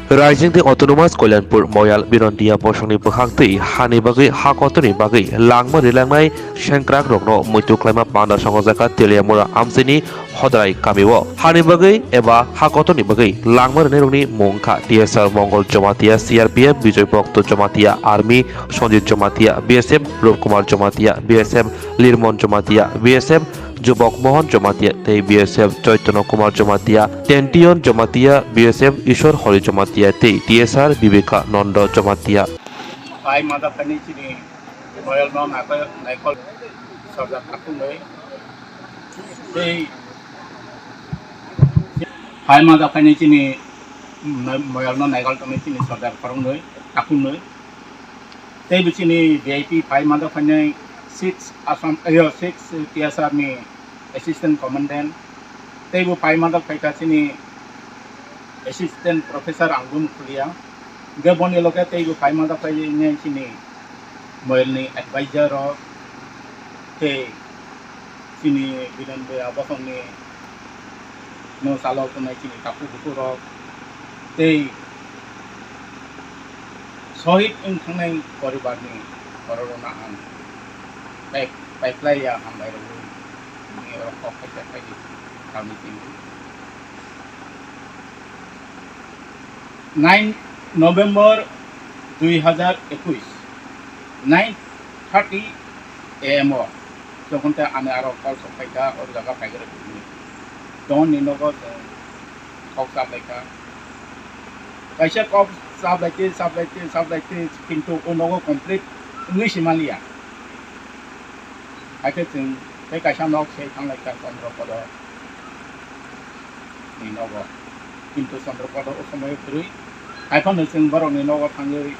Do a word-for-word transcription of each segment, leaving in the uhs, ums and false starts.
Raijing tei Autonomous Kalyanpur Moyal Binondiya bosongni bwkhak twi hani bagwi ha kotorni bagwi langma rilangnai sengkrakrokno muitu khlaima panda songojak kha Teliamura amchaini Hodrai kamio. Hani bagwi eba ha kotorni bagwi langma rwnairokni mung wngkha T S R Mongol Jamatia, C R P F Bijoy Bhakta Jamatia, Army Sanjit Jamatia, B S F Rup Kumar Jamatia, B S F Lirmon Jamatia, B S F Jubok Mohan Jamatia tei B S F Chaitanya Kumar Jamatia, Tention Jamatia, B S F Ishwar Hari Jamatia tei T S R Viveka Nanda Jamatia. Pai mada kani chini royal no naikol, naikol sorda thakung noi. Tei pai mada kani chini, mm, moyal no naikol tongni chini sorda khorong noi, thakung noi. Tei bo chini V I P pai mada kani six Assam, ayo, six T S R ni Assistant Commandant, tei bo pai mada phaikha chini Assistant Professor Angum Khulia. Hingke boni loge tei bo pai mada phai nai chini moyal ni advisor rok, tei chini Bidan Boya bosong ni no salok tongnai chini takhuk bukhuk rok, tei sohid wng thangnai poribar ni borok rok no ang pai, pai phlai ya hambai rogwi. Ni oro kok khaisa khaidi tamni tini. Nine November dui hazar ekush, nine thirty A M o, jokhon te ani aro call sok phaikha, o jaga phaikha rw bini. Don ni nogo chwng kok chaplaikha. Kaisa kok chaplaite, chaplaite, chaplaite, kintu o nogo complete wngwi si manliya. Haikhe chwng tei kaisa nok se thanglai kha Chandra Pada ni nogo. Kintu Chandra Pada o somoio kwrwi. Haiphano chwng borokni nogo thangwi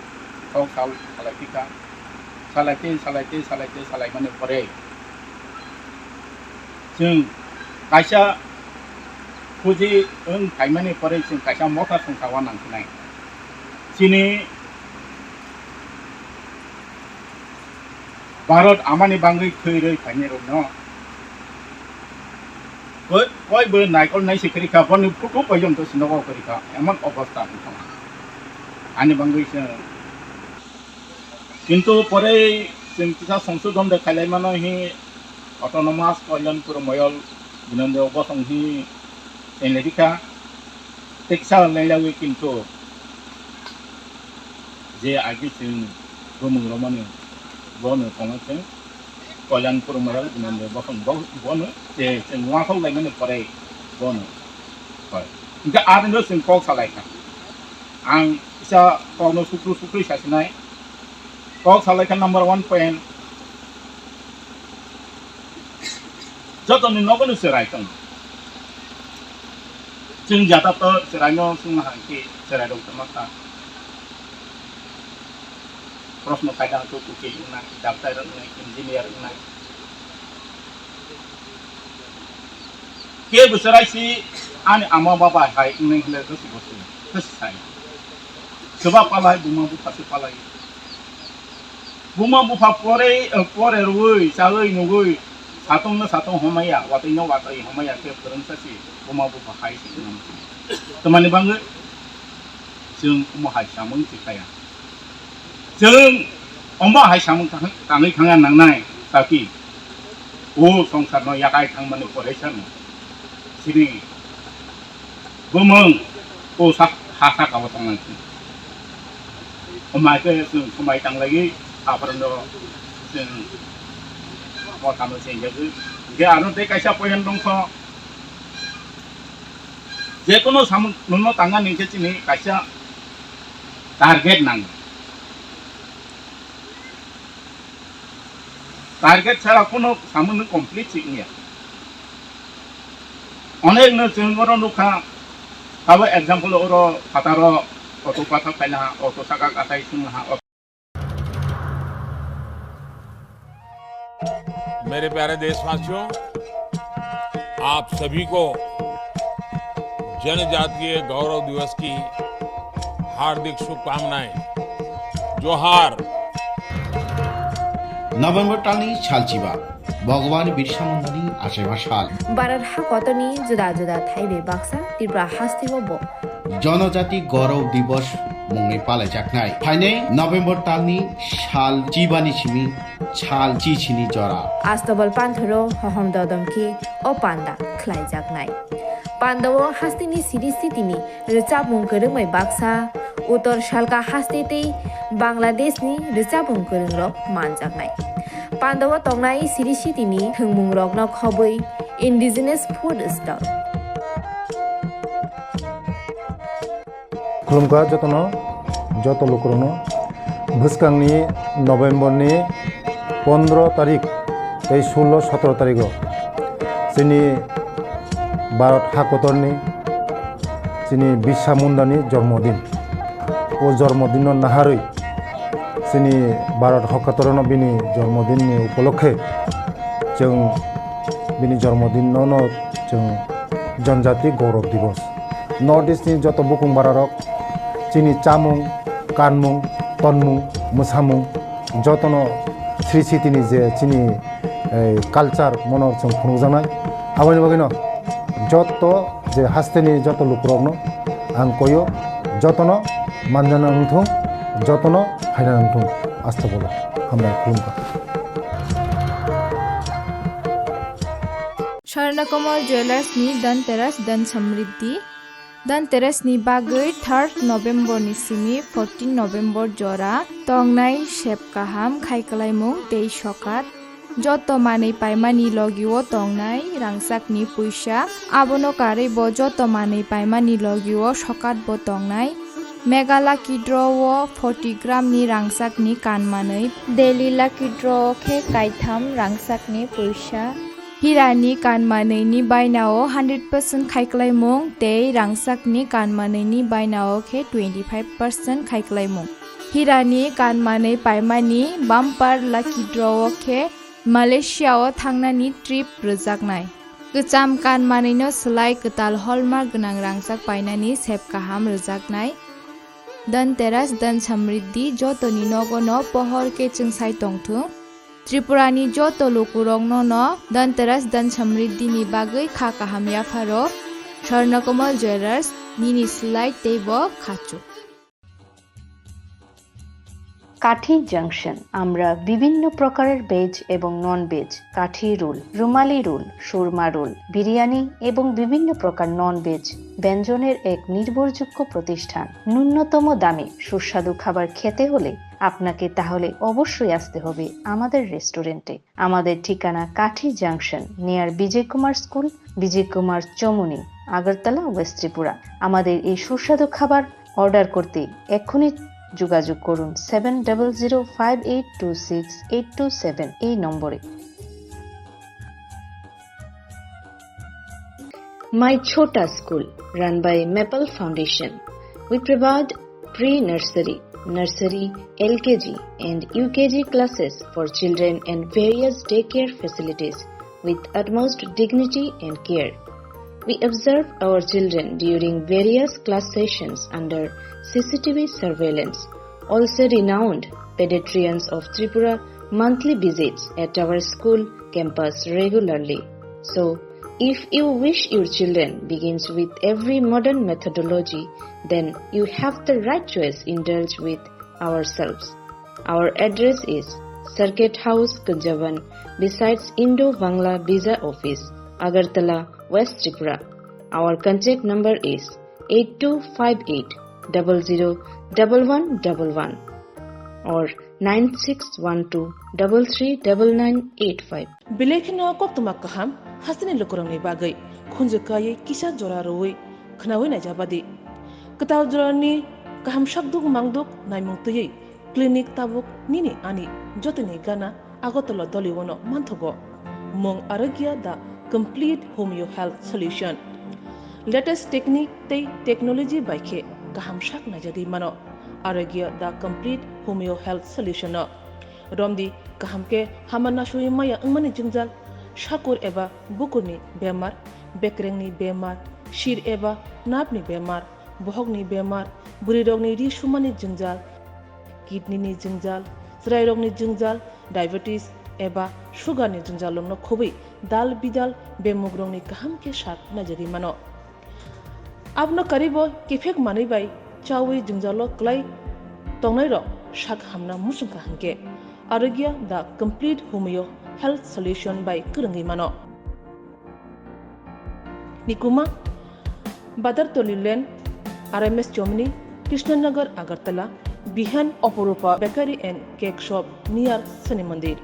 kok sal salai phi kha. Salai tei, salai tei, salai tei, salai mani pore chwng kaisa puji wng phaimani pore chwng kaisa motha songsa o nang phinai. Chini Bharat amani bangwi thwi rwi phainai rokno koi, koi bo naikol nai se kwrwi kha, boni photo poijon to sinogo kwrwi kha, emon obostha wngkha ani bangwi se. Kintu pore chwng kisa songsodhon de khailai mano hi Autonomous Kalyanpur Moyol Binondiya bosong hi tenglai rikha. Teksa lailaiwi kintu je agi chwng bumung romani bono tongwi chwng Kalyanpur Moyol Binondiya bosong bo-, bono je chwng uansuk laimani pore bono. Hoi. Hingke arino chwng kok salai kha. Ang kisa kokno sukru sukri sasinai. Kok salai kha number one point. Jotoni nogo ni cherai tong. Chwng jata to cherai no chwng hang khe cherai rok tongma kha. Proshno khaida to ukil wngnai, doctor wngnai, engineer wngnai. Ke bo cherai si ani ama baba hai wngnai hwnle to si bo se, to si sai. Soba palai, buma bupha se palai. Buma bupha pore, eh, pore rwui, chaui nugui, satong no satong homaya, watui no watui homaya khe phwrwngsa si buma bupha hai si nang. Tamani bangwi chwng omo hai samung si kaya. Chwng omo hai samung tang-, tangwi thangna nangnai, taki o songsar no yakai thangmani pore sano. Sini Bumung o sak ha saka o tongnai. Omai khe chwng somai tanglaiwi aphorono chwng mothano chengjagwi. Hingkhe ano tei kaisa point dongkho, jekono samung nungno tangna ningkhe chini kaisa target nango. Target chara kono samung nung complete si wngya. Onek no chwng oro nukha, abo example oro phataro auto pathak paina ha, auto saka katai sung ha, auto. मेरे प्यारे देशवासियों, आप सभी को जनजातीय गौरव दिवस की हार्दिक शुभकामनाएं। जोहार। November talni salchiba, Bhagwan Birsa Mundani achaiba sal. Bharat hakotoni juda juda thaibai baksa Tripura hasteo bo Janajati Gaurav Divas mungwi palaijaknai. Phainai November talni sal chibani simi sal chichini jora. Astabal panthoro hohom dodom khe o panda khlaijaknai. Pandao hasteni siri sitini rwchapmung kwrwngmai baksa, Uttor Salka haste tei Bangladeshni rwchapmung kwrwngrok manjaknai. Pandao tongnai siri sitini thwngmungrokno khobwi indigenous food stall. Khulumkha jotono, joto lukurokno. Bwskangni November ni pondro tarik tei sullo sotro tarigo chini Bharat hakotorni chini Birsa Mundani jormodin. O jormodinno naharwi chini Bharat hakotorno bini jormodinni upolokhe chwng bini jormodinno no chwng Janjati Gaurav Divas. North East ni joto bukung bararok chini chamung, kanmung, tonmung, mwsamung jotono sri sitini je chini, eh, culture mono chwng phunukjaknai. Aboni bagwino joto je hasteni joto lukurokno ang koyo, jotono manjana wngthung, jotono phaina wngthung. Astagfirullah. Hambai khulumkha. Swarnakomal Jewellers ni Dhanteras Dhan Samriddhi. Dhanteras ni bagwi third November ni simi fourteen November jora tongnai sep kaham khai kwlaimung tei sokat. Joto manwi paimani logio tongnai rangchakni puisa, abono karwi bo joto manwi paimani logio sokat bo tongnai. Mega Lucky Draw o forty gram ni rangchakni kan manwi, Daily Lucky Draw o khe kaitham rangchakni puisa. Hirani kan manwini bainao hundred percent khaiklaimung tei rangchakni kan manwini bainao khe twenty five percent khaiklaimung. Hirani kan manwi paimani bumper lucky draw o khe Malaysia o thangnani trip rwjaknai. Kwcham kan manwino swlai kwtal hallmark gwnang rangchak painani sep kaham rwjaknai. Dhanteras Dhan Samriddhi jotoni nogo no pohor khe chwngsai tongthung. Tripura ni joto lukurokno no Dhanteras Dhan Samriddhi ni bagwi kha kaham yapharo. Swarnakomal Jewellers, nini swlai teibo khachuk. কাঠি জাংশন। আমরা বিভিন্ন প্রকারের ভেজ এবং non veg, কাঠি রোল, রুমালি রোল, সুরমা রোল, বিরিয়ানি এবং বিভিন্ন প্রকার non veg ব্যঞ্জনের এক নির্ভরযোগ্য প্রতিষ্ঠান। ন্যূনতম দামে সুস্বাদু খাবার খেতে হলে আপনাকে তাহলে অবশ্যই আসতে হবে আমাদের রেস্টুরেন্টে। আমাদের ঠিকানা Kathi junction, near Vijay Kumar school, Vijay Kumar Chowmuhani, Agartala, west Tripura. আমাদের এই সুস্বাদু খাবার অর্ডার করতে এক্ষুনি যোগাযোগ করুন seven double zero five eight two six eight two seven এই নম্বরে। My Chhota School, run by Maple Foundation. We provide pre-nursery, nursery, L K G, and U K G classes for children and various daycare facilities with utmost dignity and care. We observe our children during various class sessions under C C T V surveillance. Also, renowned pediatricians of Tripura monthly visits at our school campus regularly. So, if you wish your children begins with every modern methodology, then you have the right choice. Indulge with ourselves. Our address is Circuit House, Kunjaban, besides Indo-Bangla Visa Office, Agartala, West Tripura. Our contact number is eight two five eight double zero double one double one or nine six one two double three double nine eight five. Belai kheno koktwma kaham hasteni lukurokni bagwi khunju kaiwi kisa jora rwui khwnaui naijabadi. Kwtal jorani kaham sakduk mangduk naimung twiwi clinic tabuk nini ani jotoni gana Agartala Doliwano manthogo. Mung Arogya, the complete homeo health solution. Latest technique tei technology bai khe kaham sak naijagwi mano Arogya, the complete homeo health solution no. Romdi kaham khe hama nasugwi maya wngmani jwngjal, sakur eba bukurni bemar, bekrengni bemar, sir eba nerve ni bemar, bohokni bemar, bwrwirokni ri sumani jwngjal, kidney ni jwngjal, chwrairokni jwngjal, diabetes eba sugar ni jwngjalrokno khobwi dal bidal bemugrokni kaham khe sak naijagwi mano. Abono karibo kiphek manwi bai chawi jwngjalo kwlai tongnairok sak hamna muchungkha hwnkhe Arogya the complete homeo health solution bai kwrwngwi mano. Nikuma, Badartoli Lane, R M S Chomni, Krishnanagar, Agartala, Bihan, Oporupa Bakery and Cake Shop near Shani Mandir.